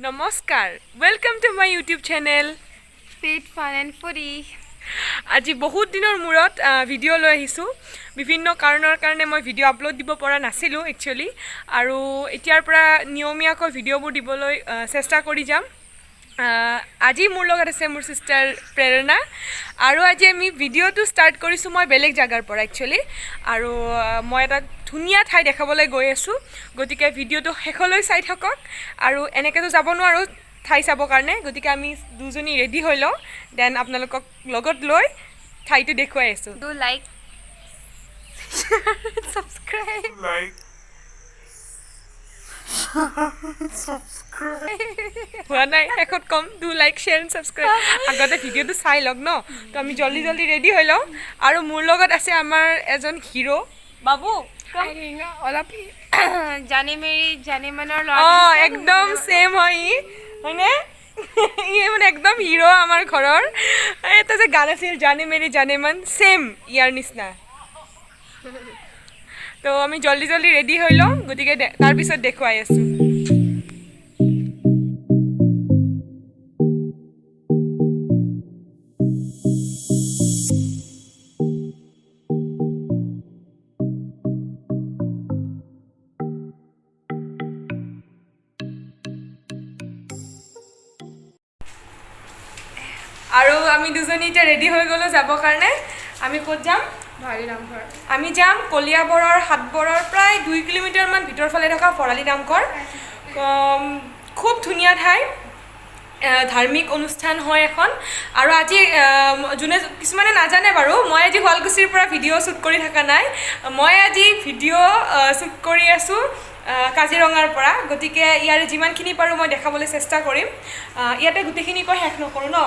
নমস্কাৰ, welcome to my YouTube channel fit fun and foodie. আজি বহুত দিনৰ মূৰত ভিডিঅ' লৈ আহিছোঁ। বিভিন্ন কাৰণৰ কাৰণে মই ভিডিঅ' আপলোড দিব পৰা নাছিলোঁ একচুৱেলি, আৰু এতিয়াৰ পৰা নিয়মীয়াকৈ ভিডিঅ'বোৰ দিবলৈ চেষ্টা কৰি যাম। আজি মোৰ লগত আছে মোৰ ছিষ্টাৰ প্ৰেৰণা, আৰু আজি আমি ভিডিঅ'টো ষ্টাৰ্ট কৰিছোঁ মই বেলেগ জেগাৰ পৰা একচুৱেলি, আৰু মই এটা ধুনীয়া ঠাই দেখাবলৈ গৈ আছোঁ। গতিকে ভিডিঅ'টো শেষলৈ চাই থাকক। আৰু এনেকৈতো যাব নোৱাৰোঁ ঠাই চাবৰ কাৰণে, গতিকে আমি দুজনী ৰেডি হৈ লওঁ, then আপোনালোকক লগত লৈ ঠাইটো দেখুৱাই আছোঁ। Do like, subscribe. Like, subscribe. হোৱা নাই, শেষত ক'ম do like, share and subscribe. আগতে ভিডিঅ'টো চাই লওক ন। তো আমি জল্দি জল্দি ৰেডি হৈ লওঁ। আৰু মোৰ লগত আছে আমাৰ এজন হিৰ' বাবু। অলপ জানে মেৰি জানে মানৰ ল'ৰা। অঁ, একদম ছেম হয় ই, হয়নে? ই মানে একদম হিৰ' আমাৰ ঘৰৰ। এই এটা যে গান আছিল জানে মেৰি জানে মান, ছেম ইয়াৰ নিচিনা। তো আমি জল্দি জল্দি ৰেডি হৈ লওঁ, গতিকে তাৰপিছত দেখুৱাই আছোঁ। আৰু আমি দুজনী এতিয়া ৰেডি হৈ গ'লোঁ যাবৰ কাৰণে। আমি ক'ত যাম? ভৰালী নামঘৰ। আমি যাম কলিয়াবৰৰ সাতবৰৰ প্ৰায় 2 কিলোমিটাৰমান ভিতৰ ফালে থকা ভৰালী নামঘৰ। খুব ধুনীয়া ঠাই, ধাৰ্মিক অনুষ্ঠান হয় এখন। আৰু আজি যোনে কিছুমানে নাজানে বাৰু, মই আজি শুৱালকুছিৰ পৰা ভিডিঅ' শ্বুট কৰি থকা নাই, মই আজি ভিডিঅ' শ্বুট কৰি আছোঁ কাজিৰঙাৰ পৰা। গতিকে ইয়াৰে যিমানখিনি পাৰোঁ মই দেখাবলৈ চেষ্টা কৰিম। ইয়াতে গোটেইখিনি কৈ শেষ নকৰোঁ ন।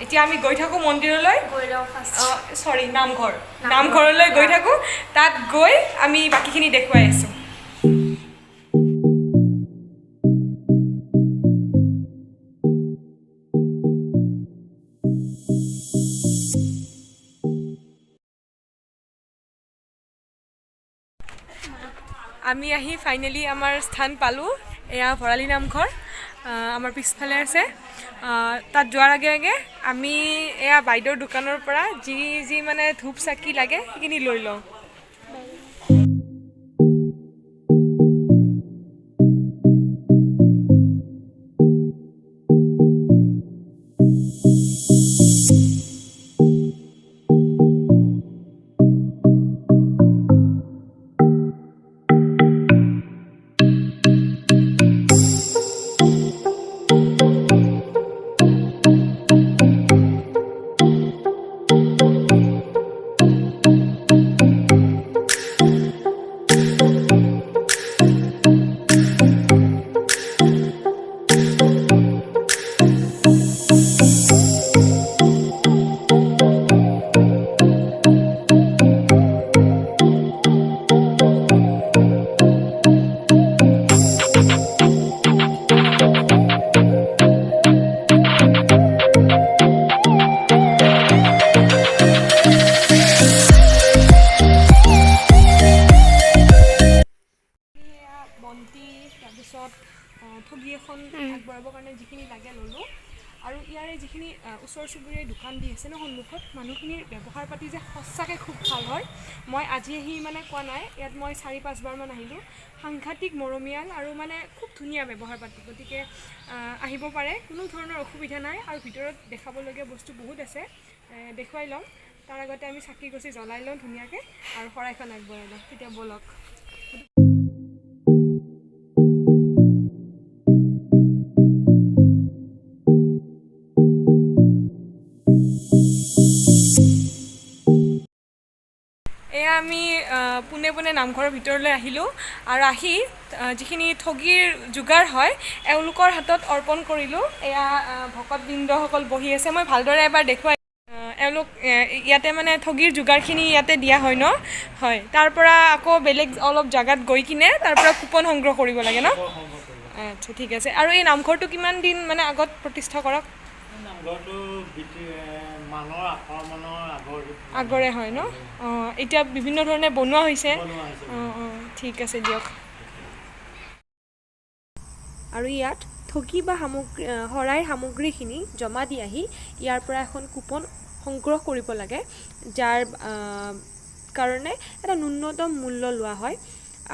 এতিয়া আমি গৈ থাকোঁ মন্দিৰলৈ। গৈ লওঁ ফাৰ্ষ্ট। চৰি, নামঘৰ। নামঘৰলৈ গৈ থাকোঁ, তাত গৈ আমি বাকীখিনি দেখুৱাই আছোঁ। আমি আহি ফাইনেলি আমাৰ স্থান পালোঁ। এয়া ভৰালী নামঘৰ, আমাৰ পিছফালে আছে। তাত যোৱাৰ আগে আগে আমি এয়া বাইদেউৰ দোকানৰ পৰা যি যি মানে ধূপ চাকি লাগে সেইখিনি লৈ লওঁ। এয়া বন্তি, তাৰপিছত ঠগি এখন আগবঢ়াবৰ কাৰণে যিখিনি লাগে ল'লোঁ। আৰু ইয়াৰে যিখিনি ওচৰ চুবুৰীয়াই দোকান দি আছে ন সন্মুখত, মানুহখিনিৰ ব্যৱহাৰ পাতি যে সঁচাকৈ খুব ভাল হয়। মই আজি আহি মানে কোৱা নাই, ইয়াত মই 4-5বাৰমান আহিলোঁ। সাংঘাতিক মৰমীয়াল আৰু মানে খুব ধুনীয়া ব্যৱহাৰ পাতি। গতিকে আহিব পাৰে, কোনো ধৰণৰ অসুবিধা নাই। আৰু ভিতৰত দেখাবলগীয়া বস্তু বহুত আছে, দেখুৱাই ল'ম। তাৰ আগতে আমি চাকি গছি জ্বলাই লওঁ ধুনীয়াকৈ আৰু শৰাইখন আগবঢ়াই লওঁ। তেতিয়া ব'লক। এয়া আমি পোনে পোনে নামঘৰৰ ভিতৰলৈ আহিলোঁ আৰু আহি যিখিনি ঠগিৰ যোগাৰ হয় এওঁলোকৰ হাতত অৰ্পণ কৰিলোঁ। এয়া ভকতবৃন্দসকল বহি আছে, মই ভালদৰে এবাৰ দেখুৱাই। এওঁলোক ইয়াতে মানে ঠগিৰ যোগাৰখিনি ইয়াতে দিয়া হয় ন? হয়। তাৰ পৰা আকৌ বেলেগ অলপ জাগাত গৈ কিনে তাৰ পৰা কুপন সংগ্ৰহ কৰিব লাগে ন? আচ্ছা, ঠিক আছে। আৰু এই নামঘৰটো কিমান দিন মানে আগত প্ৰতিষ্ঠা কৰক? নামঘৰটো মানৰ আক্ৰমণৰ আগৰ। আগৰে হয় ন? অঁ, এতিয়া বিভিন্ন ধৰণে বনোৱা হৈছে। বনোৱা হৈছে। অঁ অঁ ঠিক আছে দিয়ক। আৰু ইয়াত ঠগি বা সামগ্ৰী, শৰাইৰ সামগ্ৰীখিনি জমা দি আহি ইয়াৰ পৰা এখন কুপন সংগ্ৰহ কৰিব লাগে, যাৰ কাৰণে এটা ন্যূনতম মূল্য লোৱা হয়।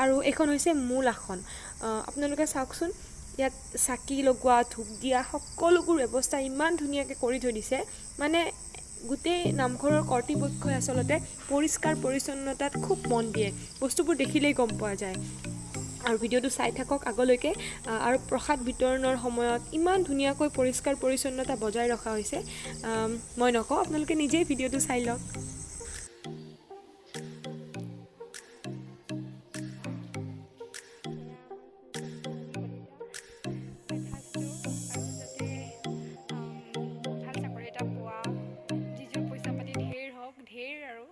আৰু এইখন হৈছে মূল আসন। আপোনালোকে চাওকচোন, ইয়াত চাকি লগোৱা, ধূপ দিয়া সকলোবোৰ ব্যৱস্থা ইমান ধুনীয়াকৈ কৰি থৈ দিছে। মানে গোটেই নামঘৰৰ কৰ্তৃপক্ষই আচলতে পৰিষ্কাৰ পৰিচ্ছন্নতাত খুব মন দিয়ে, বস্তুবোৰ দেখিলেই গম পোৱা যায়। আৰু ভিডিঅ'টো চাই থাকক আগলৈকে। আৰু প্ৰসাদ বিতৰণৰ সময়ত ইমান ধুনীয়াকৈ পৰিষ্কাৰ পৰিচ্ছন্নতা বজাই ৰখা হৈছে। মই নকওঁ, আপোনালোকে নিজেই ভিডিঅ'টো চাই লওক। আৰু যাতে ভাল চাকৰি এটা পোৱা, যিযোৰ পইচা পাতি ঢেৰ হওক, ঢেৰ, আৰু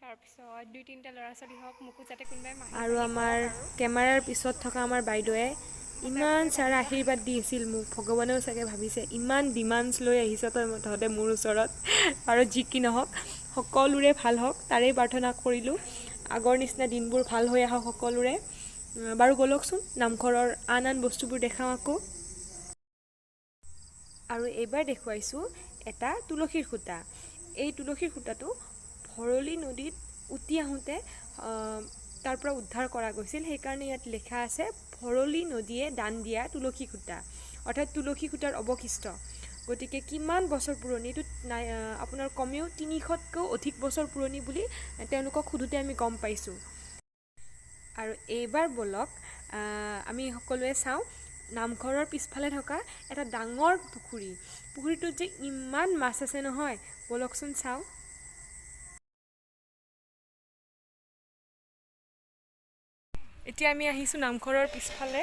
তাৰপিছত দুই তিনিটা ল'ৰা ছোৱালী হওক, মোকো যাতে কোনোবাই মাহী আৰু মাহী আমাৰ কওক আৰু কেমেৰাৰ পিছত থকা আমাৰ বাইদেৱে ইমান চাৰা আশীৰ্বাদ দিছিল মোক। ভগৱানেও চাগে ভাবিছে, ইমান ডিমাণ্ডছ লৈ আহিছ তই তহঁতে মোৰ ওচৰত। আৰু যি কি নহওক, সকলোৰে ভাল হওক তাৰেই প্ৰাৰ্থনা কৰিলোঁ। আগৰ নিচিনা দিনবোৰ ভাল হৈ আহক সকলোৰে। বাৰু ব'লকচোন, নামঘৰৰ আন আন বস্তুবোৰ দেখাওঁ আকৌ। আৰু এইবাৰ দেখুৱাইছোঁ এটা তুলসীৰ খুঁটা। এই তুলসীৰ খুঁটাটো ভৰলী নদীত উটি আহোঁতে তাৰ পৰা উদ্ধাৰ কৰা গৈছিল। সেইকাৰণে ইয়াত লিখা আছে ভৰলী নদীয়ে দান দিয়া তুলসী খুঁটা, অৰ্থাৎ তুলসী খুঁটাৰ অৱশিষ্ট। গতিকে কিমান বছৰ পুৰণি এইটো নাই, আপোনাৰ কমেও 300তকৈও অধিক বছৰ পুৰণি বুলি তেওঁলোকক সোধোঁতে আমি গম পাইছোঁ। আৰু এইবাৰ ব'লক আমি সকলোৱে চাওঁ নামঘৰৰ পিছফালে থকা এটা ডাঙৰ পুখুৰী। পুখুৰীটোত যে ইমান মাছ আছে নহয়, ব'লকচোন চাওঁ। এতিয়া আমি আহিছোঁ নামঘৰৰ পিছফালে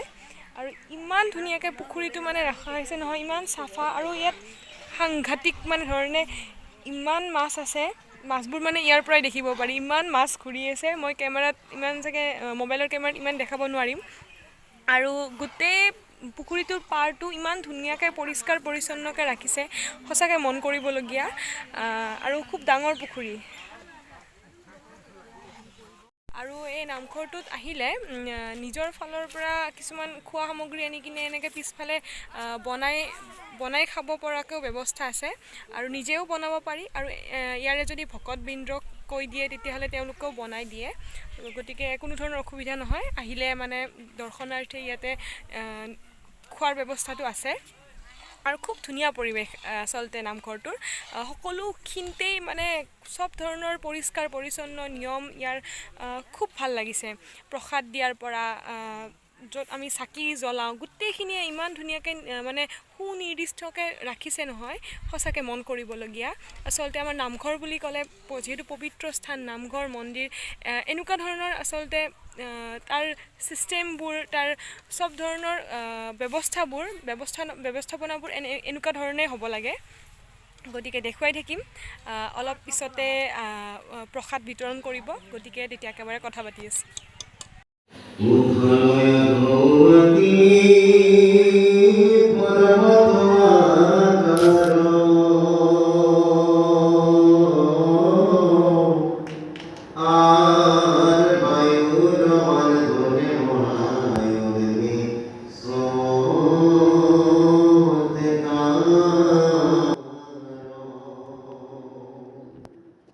আৰু ইমান ধুনীয়াকৈ পুখুৰীটো মানে ৰখা হৈছে নহয়, ইমান চাফা। আৰু ইয়াত সাংঘাতিক মানে ধৰণে ইমান মাছ আছে। মাছবোৰ মানে ইয়াৰ পৰাই দেখিব পাৰি, ইমান মাছ ঘূৰি আছে। মই কেমেৰাত ইমান চাগে, মোবাইলৰ কেমেৰাত ইমান দেখাব নোৱাৰিম। আৰু গোটেই পুখুৰীটোৰ পাৰটো ইমান ধুনীয়াকৈ পৰিষ্কাৰ পৰিচ্ছন্নকৈ ৰাখিছে, সঁচাকৈ মন কৰিবলগীয়া। আৰু খুব ডাঙৰ পুখুৰী। আৰু এই নামঘৰটোত আহিলে নিজৰ ফালৰ পৰা কিছুমান খোৱা সামগ্ৰী আনি কিনে এনেকৈ পিছফালে বনাই বনাই খাব পৰাকৈও ব্যৱস্থা আছে আৰু নিজেও বনাব পাৰি। আৰু ইয়াৰে যদি ভকতবৃন্দক কৈ দিয়ে, তেতিয়াহ'লে তেওঁলোকেও বনাই দিয়ে। গতিকে কোনো ধৰণৰ অসুবিধা নহয়। আহিলে মানে দৰ্শনাৰ্থী ইয়াতে খোৱাৰ ব্যৱস্থাটো আছে। আৰু খুব ধুনীয়া পৰিৱেশ আচলতে নামঘৰটোৰ। সকলোখিনিতেই মানে চব ধৰণৰ পৰিষ্কাৰ পৰিচ্ছন্ন নিয়ম ইয়াৰ, খুব ভাল লাগিছে। প্ৰসাদ দিয়াৰ পৰা, য'ত আমি চাকি জ্বলাওঁ, গোটেইখিনিয়ে ইমান ধুনীয়াকৈ মানে সুনিৰ্দিষ্টকৈ ৰাখিছে নহয়, সঁচাকৈ মন কৰিবলগীয়া। আচলতে আমাৰ নামঘৰ বুলি ক'লে, যিহেতু পবিত্ৰ স্থান নামঘৰ মন্দিৰ, এনেকুৱা ধৰণৰ আচলতে তাৰ ছিষ্টেমবোৰ, তাৰ চব ধৰণৰ ব্যৱস্থাবোৰ, ব্যৱস্থাপনাবোৰ এনেকুৱা ধৰণেই হ'ব লাগে। গতিকে দেখুৱাই থাকিম। অলপ পিছতে প্ৰসাদ বিতৰণ কৰিব, গতিকে তেতিয়া একেবাৰে কথা পাতি আছোঁ। উভয় ভবতী পৰ্বত আকাৰ, আৰ বায়ুৰ মাধ্যমে মহায়ুৰ্মি স্ৰোতে।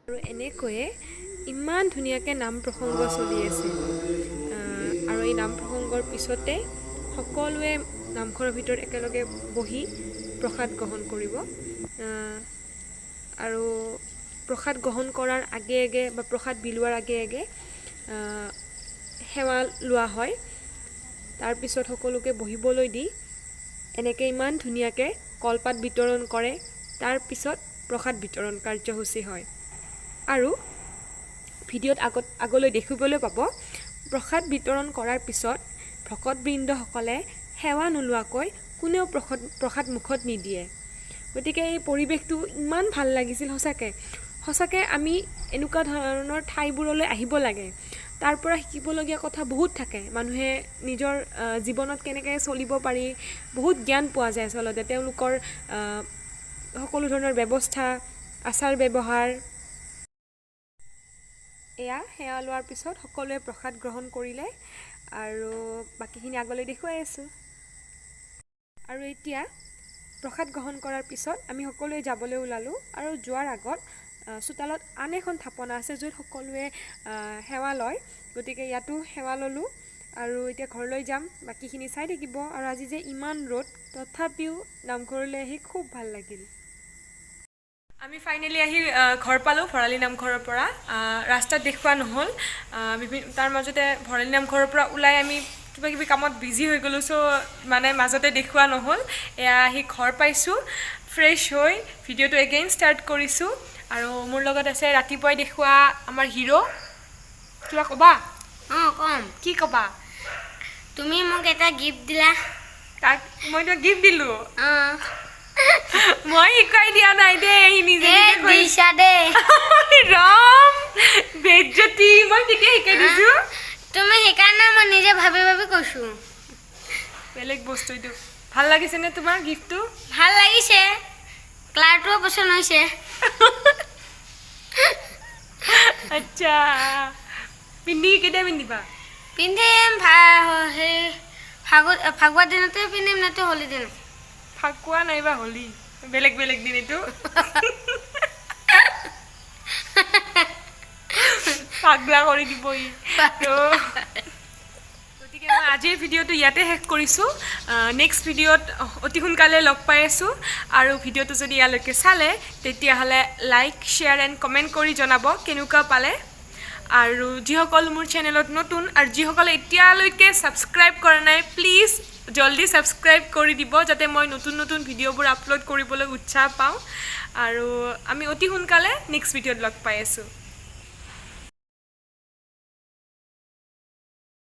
আৰু এনেকৈয়ে ইমান ধুনীয়াকৈ নাম প্ৰসংগ চলি আছে। আৰু এই নাম প্ৰসংগৰ পিছতে সকলোৱে নামঘৰৰ ভিতৰত একেলগে বহি প্ৰসাদ গ্ৰহণ কৰিব। আৰু প্ৰসাদ গ্ৰহণ কৰাৰ আগে আগে বা প্ৰসাদ বিলোৱাৰ আগে আগে সেৱা লোৱা হয়। তাৰপিছত সকলোকে বহিবলৈ দি এনেকৈ ইমান ধুনীয়াকৈ কলপাত বিতৰণ কৰে। তাৰপিছত প্ৰসাদ বিতৰণ কাৰ্যসূচী হয়। আৰু ভিডিঅ'ত আগলৈ দেখিবলৈ পাব, প্ৰসাদ বিতৰণ কৰাৰ পিছত ভকতবৃন্দসকলে সেৱা নোলোৱাকৈ কোনেও প্ৰসাদ মুখত নিদিয়ে। গতিকে এই পৰিৱেশটো ইমান ভাল লাগিছিল। সঁচাকৈ সঁচাকৈ আমি এনেকুৱা ধৰণৰ ঠাইবোৰলৈ আহিব লাগে। তাৰ পৰা শিকিবলগীয়া কথা বহুত থাকে। মানুহে নিজৰ জীৱনত কেনেকৈ চলিব পাৰি, বহুত জ্ঞান পোৱা যায় আচলতে। তেওঁলোকৰ সকলো ধৰণৰ ব্যৱস্থা, আচাৰ ব্যৱহাৰ। এয়া সেৱা লোৱাৰ পিছত সকলোৱে প্ৰসাদ গ্ৰহণ কৰিলে আৰু বাকীখিনি আগলৈ দেখুৱাই আছোঁ। আৰু এতিয়া প্ৰসাদ গ্ৰহণ কৰাৰ পিছত আমি সকলোৱে যাবলৈ ওলালোঁ আৰু যোৱাৰ আগত চোতালত আন এখন থাপনা আছে, য'ত সকলোৱে সেৱা লয়। গতিকে ইয়াতো সেৱা ল'লোঁ আৰু এতিয়া ঘৰলৈ যাম। বাকীখিনি চাই থাকিব। আৰু আজি যে ইমান ৰ'দ, তথাপিও নামঘৰলৈ আহি খুব ভাল লাগিল। আমি ফাইনেলি আহি ঘৰ পালোঁ ভৰালী নামঘৰৰ পৰা। ৰাস্তাত দেখুওৱা নহ'ল। বিভিন্ন তাৰ মাজতে ভৰালী নামঘৰৰ পৰা ওলাই আমি কিবা কিবি কামত বিজি হৈ গ'লোঁ, চ' মানে মাজতে দেখুওৱা নহ'ল। এয়া আহি ঘৰ পাইছোঁ, ফ্ৰেছ হৈ ভিডিঅ'টো এগেইন ষ্টাৰ্ট কৰিছোঁ। আৰু মোৰ লগত আছে ৰাতিপুৱাই দেখুওৱা আমাৰ হিৰ'। কিবা ক'বা? অঁ, কম। কি ক'বা? তুমি মোক এটা গিফ্ট দিলা। তাক মই তোমাক গিফ্ট দিলোঁ? অঁ। মই শিকাই দিয়া নাই দেই, সি নিজে এই নিজে কৰিছে। দিছা দেই। ৰাম, বেজ্জতি! মই কেতিয়া শিকাই দিছোঁ? তুমি সেইকাৰণে মই নিজে ভাবি ভাবি কৈছোঁ। বেলেগ বস্তু এইটো। ভাল লাগিছেনে তোমাৰ গিফ্টটো? ভাল লাগিছে, কালাৰটোও পচন্দ হৈছে। আচ্ছা, পিন্ধি কেতিয়া পিন্ধিবা? পিন্ধিম সেই ফাগুৱা দিনতে পিন্ধিম, নাইতো হোলী দিনত। ফাকুৱা নাইবা হোলী, বেলেগ বেলেগ দিন এইটো। পাগলা কৰি দিব ই তো। গতিকে মই আজিৰ ভিডিঅ'টো ইয়াতে শেষ কৰিছোঁ। নেক্সট ভিডিঅ'ত অতি সোনকালে লগ পাই আছোঁ। আৰু ভিডিঅ'টো যদি ইয়ালৈকে চালে, তেতিয়াহ'লে লাইক, শ্বেয়াৰ এণ্ড কমেণ্ট কৰি জনাব কেনেকুৱা পালে। আৰু যিসকল মোৰ চেনেলত নতুন আৰু যিসকলে এতিয়ালৈকে ছাবস্ক্ৰাইব কৰা নাই, প্লিজ জল্দি ছাবস্ক্ৰাইব কৰি দিব, যাতে মই নতুন নতুন ভিডিঅ'বোৰ আপলোড কৰিবলৈ উৎসাহ পাওঁ। আৰু আমি অতি সোনকালে নেক্সট ভিডিঅ'ত লগ পাই আছোঁ।